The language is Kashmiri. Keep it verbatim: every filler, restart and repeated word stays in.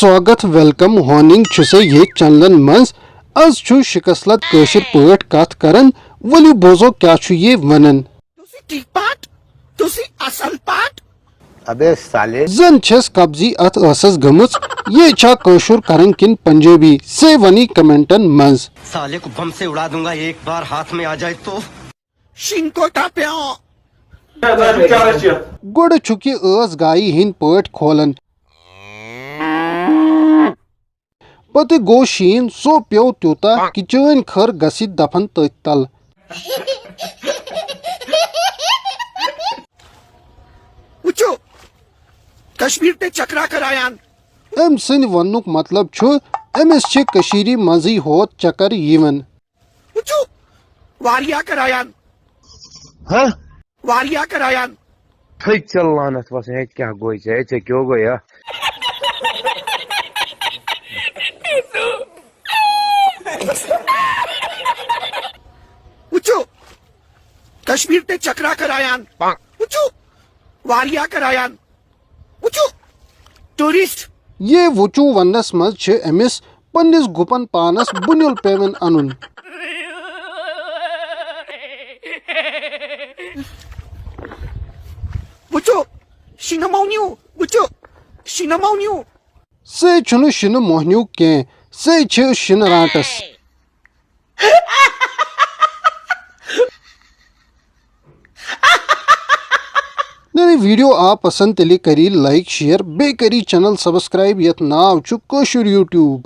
سواگت، ویلکم، ہوننگ چھُ سا یہِ چینلن منٛز۔ از چھُ شکسلت کٲشِر پٲٹھۍ کتھ کران۔ ؤلِو بوزو کیٛاہ چھُ یہِ ونان۔ تُہۍ چھِو ٹھیٖک پٲٹھۍ؟ تُہۍ چھِو اصل پٲٹھۍ؟ ابے سالے۔ زن چھس قبضی اتھ ٲسس گٔمٕژ۔ یہِ چھا کٲشُر کران کِنہٕ پنجٲبی؟ سے ونی کمنٹن منٛز۔ साले को बम से उड़ा दूंगा, एक बार हाथ में आ जाए तो। شِنکوٹا پیو۔ گۄڈٕ چھُکھ یہِ ٲس گایہِ ہٕنٛدۍ پٲٹھۍ کھولان۔ پتہٕ گوٚو شیٖن، سُہ پیوٚو تیوٗتاہ کہِ چٲنۍ کھٔر گژھِ دفن تٔتھۍ تل۔ وٕچھِو، کشمیر تہِ چکرا کرایان۔ أمۍ سٕنٛدِ وننُک مطلب چھُ، أمِس چھِ کٔشیٖرِ منٛزٕے ہوت چکر یِوان۔ وٕچھِو، واریاہ کرایان۔ ہہ؟ واریاہ کرایان۔ تھٔکۍ ژےٚ لعنت وَسان، ہے کیٛاہ گوٚے ژےٚ، ہے ژےٚ کیٛاہ گوٚے ہا؟ وٕچھِو، کشمیر تہِ چکرا کرایان۔ وٕچھِو، واریاہ کرایان۔ وٕچھِو، ٹوٗرِسٹ۔ یہِ وٕچھِو وننس منٛز چھِ أمِس پننِس گُپن پانس بُنیُل پیوان انُن۔ وٕچھِو، شِنہٕ مۄہنیو، وٕچھِو، شِنہٕ مۄہنیو۔ سُہ چھُنہٕ شِنہٕ مۄہنیو کینٛہہ، سُہ چھِ شِنہٕ رانٛٹس۔ اگر یہِ ویڈیو آو پسند، تیٚلہِ کٔرِو لایک، شیئر، بیٚیہِ کٔرِو چینل سبسکرائب، یتھ ناو چھُ کٲشُر یوٗٹیوب۔